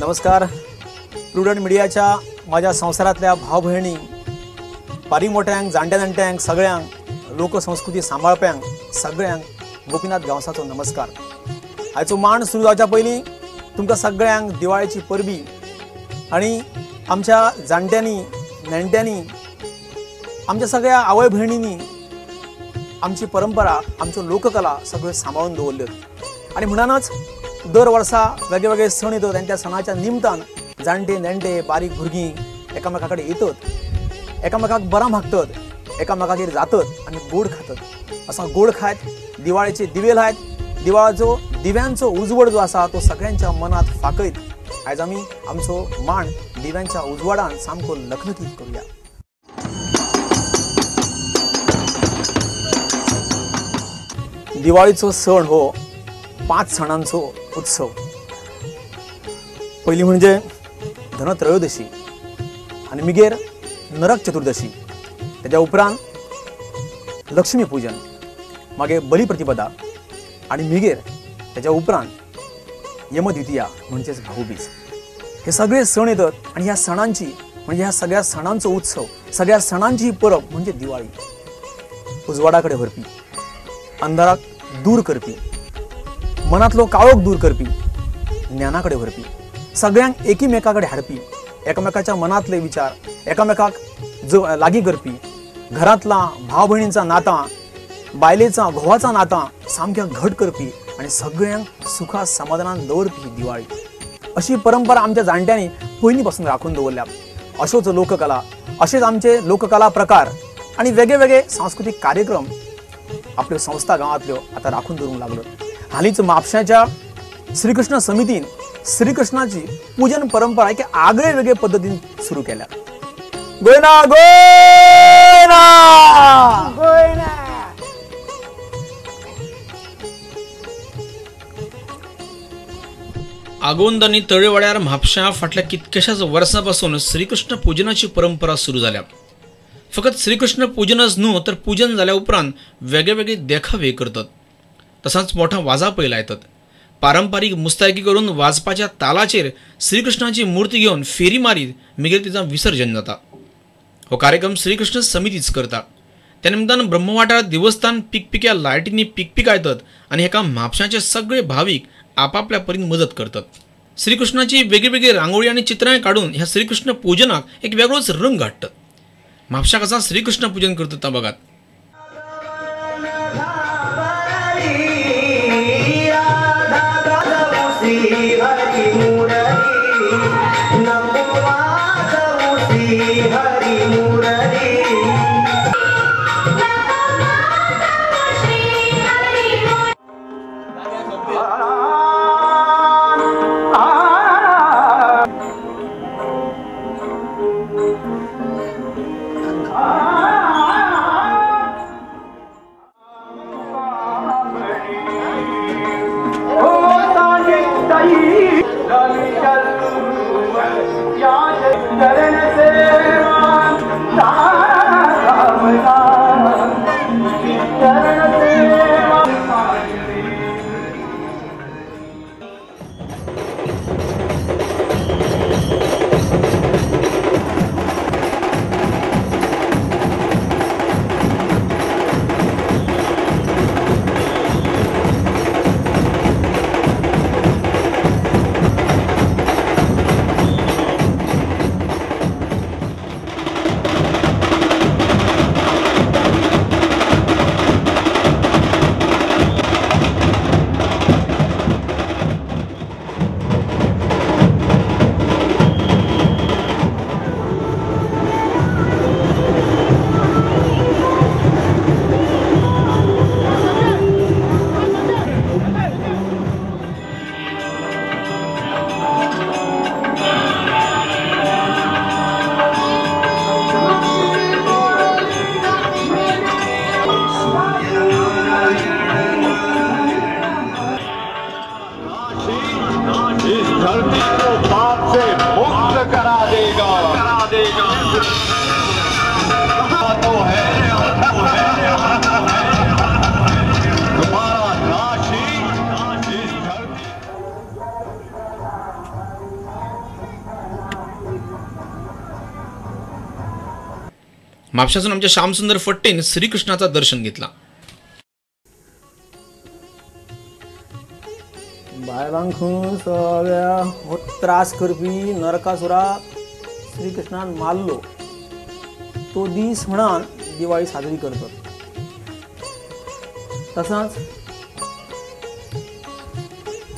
नमस्कार. प्रुडंट मिडियाच्या माझ्या संवसारांतल्या भाव भयणी, बारीक मोठ्यांक, जाणट्या जाणट्यांक, सगळ्यांक, लोकसंस्कृती सांबाळप्यांक सगळ्यांक गोपीनाथ गांवसाचो नमस्कार. आयचो मांड सुरू जावच्या पयलीं तुमकां सगळ्यांक दिवाळेची परबी आनी आमच्या जाणट्यांनी, नेणट्यांनी, आमच्या सगळ्या आवय भयणींनी आमची परंपरा, आमच्यो लोककला सगळ्यो सांबाळून दवरल्यो आनी म्हणूनच दर वर्सा वेगळे वेगळे सण येतात आनी त्या सणाच्या निमतान जाणटे नेणटे बारीक भुरगीं एकामेका कडेन येतात, एकामेकाक बरां मागतात, एकामेकागेर जातात आनी गोड खातात. असो गोड खायत दिवाळेचे दिवे लायत, दिवाळाचो दिव्यांचो उजवाड जो आसा तो सगळ्यांच्या मनात फाकयत आयज आमी आमचो मांड दिव्यांच्या उजवाडान सामको लखलखीत करुया. दिवाळीचो सण हो 5 सणांचो उत्सव. पयली म्हणजे धनत्रयोदशी आनी मागीर नरक चतुर्दशी, तेज्या उपरांत लक्ष्मी पूजन, मागीर बलिप्रतिपदा आनी मागीर तेज्या उपरांत यमद्वितीया म्हणजेच भाऊबीज. हे सगळे सण येतात आनी ह्या सणांची म्हणजे ह्या सगळ्या सणांचो उत्सव, सगळ्या सणांची परब म्हणजे दिवाळी. उजवाडा कडेन व्हरपी, अंधाराक दूर करपी, मनांतलो काळोख दूर करपी, ज्ञाना कडेन व्हरपी, सगळ्यांक एकीमेका कडेन हाडपी, एकामेकाच्या मनांतले विचार एकामेकाक लागीं करपी, घरांतला भाव भयणींचा नातां, बायलेचा घोवाचा नातां सामक्या घट करपी आनी सगळ्यांक सुखा समाधानान दवरपी दिवाळी. अशी परंपरा आमच्या जाणट्यांनी पयलीं पासून राखून दवरल्या. अशोच लोककला, अशेच आमचे लोककला प्रकार आनी वेगळे वेगळे सांस्कृतीक कार्यक्रम आपल्यो संस्था गांवांतल्यो आतां राखून दवरूंक लागल्यो. हालींच म्हापशाच्या श्रीकृष्ण समितीन श्रीकृष्णाची पूजन परंपरा एके आगळे वेगळे पद्दतीन सुरू केल्या. Guyana Guyana Guyana. आगोंद आनी तळेवाड्यार म्हापशां फाटल्या कितक्याशाच वर्सां पासून श्रीकृष्ण पूजनाची परंपरा सुरू जाल्या. फकत श्रीकृष्ण पूजनच न्हू तर पूजन जाल्या उपरांत वेगळे वेगळे देखावे करतात, तसांच मोठा वाजापय लायतात. पारंपारीक मुस्तायकी करून वाजपाच्या तालाचेर श्रीकृष्णाची मूर्ती घेवन फेरी मारीत मागीर तिचा विसर्जन जाता. हो कार्यक्रम श्रीकृष्ण समितीच करता. त्या निमतान ब्रह्मवाठार देवस्थान पिकपिक्या लायटींनी पिकपिकायतात आनी हेका म्हापशाचे सगळे भावीक आपापल्या परीन मदत करतात. श्रीकृष्णाची वेगळी वेगळी रांगोळी आनी चित्रां काडून ह्या श्रीकृष्ण पूजनाक एक वेगळोच रंग हाडटात. म्हापशाक आसा श्रीकृष्ण पूजन करतात ता बघात. म्हापशासून आमच्या श्यामसुंदर फट्टेन श्रीकृष्णाचा दर्शन घेतला. बायलांक सगळ्या हो त्रास करपी नरकासुराक श्रीकृष्णान मारलो तो दीस म्हणान दिवाळी साजरी करतात. तसंच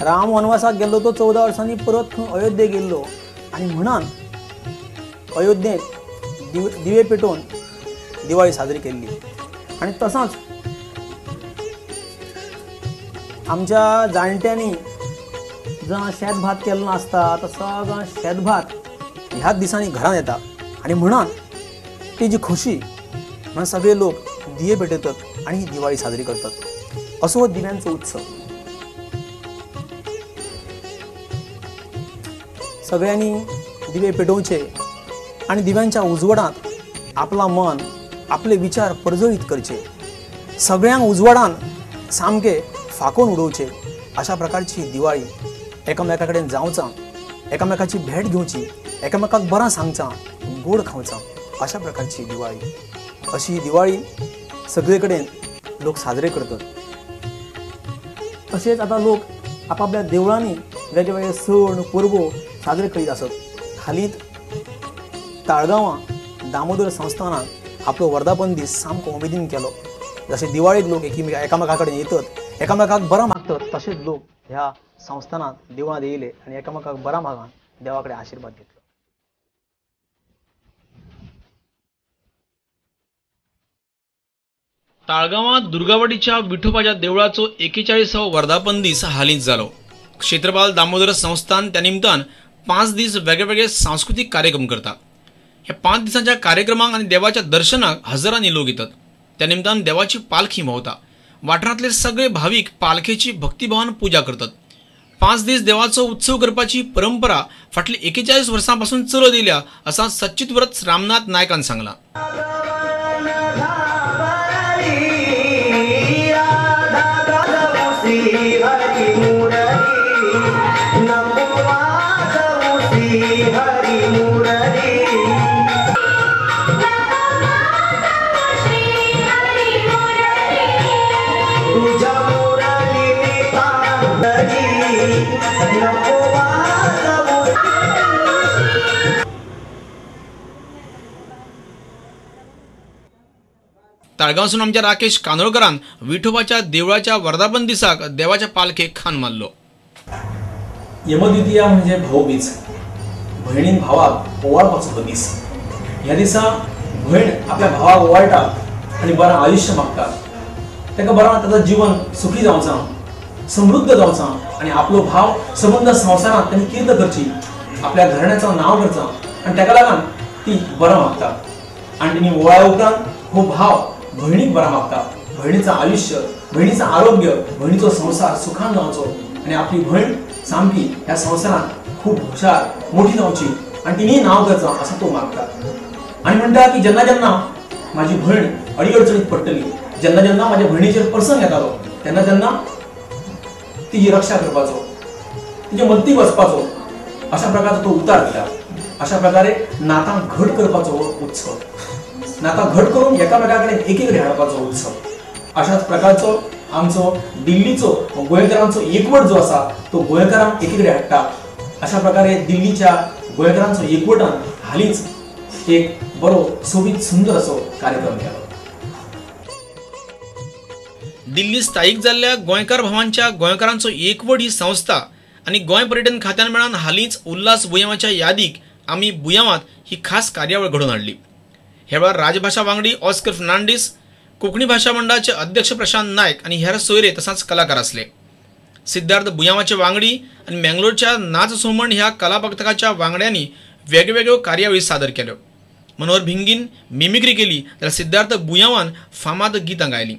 राम वनवासाक गेल्लो तो 14 वर्सांनी परत खंय अयोध्येक गेल्लो आनी म्हणान अयोध्येंत दिवे पेटोवन दिवाळी साजरी केल्ली. आनी तसंच आमच्या जाणट्यांनी जां शेत भात केल्लो आसता तो सगळो शेत भात ह्याच दिसांनी घरांत येता आनी म्हणान तेजी खोशी म्हणून सगळे लोक दिये पेटयतात आनी ही दिवाळी साजरी करतात. असो हो दिव्यांचो उत्सव. सगळ्यांनी दिवे पेटोवचे आनी दिव्यांच्या उजवाडांत आपला मन आपले विचार परजळीत करचे, सगळ्यांक उजवाडान सामके फाकोवन उडोवचे. अशा प्रकारची दिवाळी एकामेका कडेन जावचा, एकामेकाची भेट घेवची, एकामेकाक बरां सांगचा, गोड खावचा, अशा प्रकारची दिवाळी. अशी ही दिवाळी सगळे कडेन लोक साजरे करतात. तशेंच आतां लोक आपापल्या देवळांनी वेगळे वेगळे सण परबो साजरे करीत आसत. हालींच ताळगांवां दामोदर संस्थानान आपलो वर्धापन दीस सामको उमेदीन केलो. जशें दिवाळेक लोक एकामेका कडेन येतात, एकामेकाक बरां मागतात, तशेंच लोक ह्या संस्थानांत देवळांत येयले आनी एकामेकाक बरां मागान देवा कडेन आशिर्वाद घेतलो. ताळगांवांत दुर्गावाडीच्या विठोबाच्या देवळाचो 41वो वर्धापन दीस हालींच जालो. क्षेत्रपाल दामोदर संस्थान त्या निमतान 5 दीस वेगळेवेगळे सांस्कृतीक कार्यक्रम करता. ह्या 5 दिसांच्या कार्यक्रमांक आनी देवाच्या दर्शनाक हजारांनी लोक येतात. त्या निमतान देवाची पालखी भोंवता. वाठारांतले सगळे भावीक पालखेची भक्तिभावान पूजा करतात. 5 दीस देवाचो उत्सव करपाची परंपरा फाटली 41 वर्सां पासून चलत येयल्या असा सच्चितव्रत रामनाथ नायकान सांगला. ताळगांवसून आमच्या राकेश कांदोळकरान विठोबाच्या देवळाच्या वर्धापन दिसाक देवाच्या पालखेक खान मारलो. यमद्वितीया म्हणजे भाऊबीज. भयणीन भावाक ओवाळपाचो हो दीस. ह्या दिसा भयण आपल्या भावाक ओवाळटा आनी बरें आयुश्य मागता. ताका बरें ताचो जीवन सुखी जावचा, समृद्ध जावचा आनी आपलो भाव सबंद संवसारांत ताणी कीर्त करची, आपल्या घराण्याचो नांव करचा आनी ताका लागून ती बरें मागता. आनी तिणी ओवाळ्या उपरांत हो भाव भयणीक बरां मागता. भयणीचो आयुश्य, भयणीचो आरोग्य, भयणीचो संवसार सुखान जावचो आनी आपली भयण सामकी ह्या संवसारांत खूब हुशार मोठी जावची आनी तिणें नांव करचा असो तो मागता. आनी म्हणटा की जेन्ना जेन्ना म्हाजी भयण अडीअडचणीत पडटली, जेन्ना जेन्ना म्हाज्या भयणीचेर प्रसंग येतालो तेन्ना तेन्ना तिजी रक्षा करपाचो, तिजे मदतीक वचपाचो अशा प्रकारचो तो उतार दिता. अशा प्रकारे नातां घट करपाचो हो उत्सव, नातां घट करून एकामेका कडेन एकीकडेन हाडपाचो उत्सव. अशाच प्रकारचो आमचो दिल्लीचो गोंयकारांचो एकवट जो आसा तो गोंयकारांक एकीकडेन हाडटा. अशा प्रकारे दिल्लीच्या गोंयकारांचो एकवटान हालींच एक बरो सोबीत सुंदर असो कार्यक्रम केलो. दिल्ली स्थायीक जाल्ल्या गोंयकार भावांच्या गोंयकारांचो एकवट ही संस्था आनी गोंय पर्यटन खात्यान मेळान हालींच उल्हास बुयांवाच्या यादीक आमी बुयांवांत ही खास कार्यावळ घडोवन हाडली. ह्या वेळार राजभाशा वांगडी ऑस्कर फर्नांडीस, कोंकणी भाशा मंडळाचे अध्यक्ष प्रशांत नायक आनी हेर सोयरे तसांच कलाकार आसले. सिद्धार्थ बुयांवाचे वांगडी आनी मेंगलोरच्या नाच सोमण ह्या कलापथकाच्या वांगड्यांनी वेगवेगळ्यो कार्यावळी सादर केल्यो. मनोहर भिंगीन मिमिक्री केली जाल्यार सिद्धार्थ बुयांवान फामाद गितां गायलीं.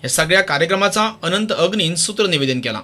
ह्या सगळ्या कार्यक्रमाचा अनंत अग्नीन सूत्रनिवेदन केलां.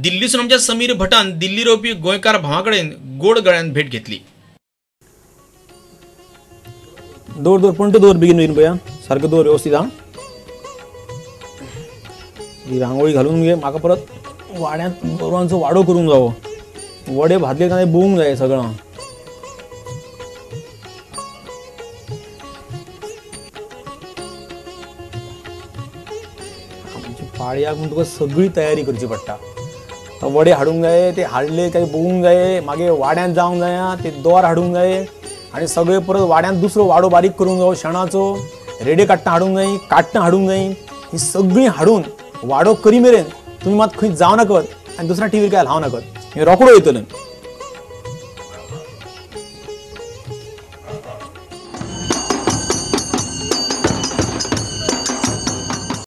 दिल्लीसून आमच्या समीर भटान दिल्ली रावपी गोंयकार भावा कडेन गोड गळ्यान भेट घेतली. दवर दवर पणटो दवर बेगीन बेगीन पळया सारको दवर व्यवस्थीत. हा ही रांगोळी घालून घे. म्हाका परत वाड्यांत गोरवांचो वाडो करूंक जावो. वडे भाजले काय बोवूंक जाय सगळं. आमच्या पाळयाक म्हूण तुका सगळी तयारी करची पडटा. वडे हाडूंक जाय, ते हाडले काय बोवूंक जाय, मागीर वाड्यांत जावंक जाय, ते दोर हाडूंक जाय आनी सगळे परत वाड्यांत दुसरो वाडो बारीक करूंक जावो शेणाचो, रेडे काडटां हाडूंक जाय, काडटां हाडूंक जाय. ही सगळीं हाडून वाडो करी मेरेन तुमी मात खंय जावं नाकत आनी दुसऱ्या टिवीर काय लावं नाकत. हें रोकडो येतलें.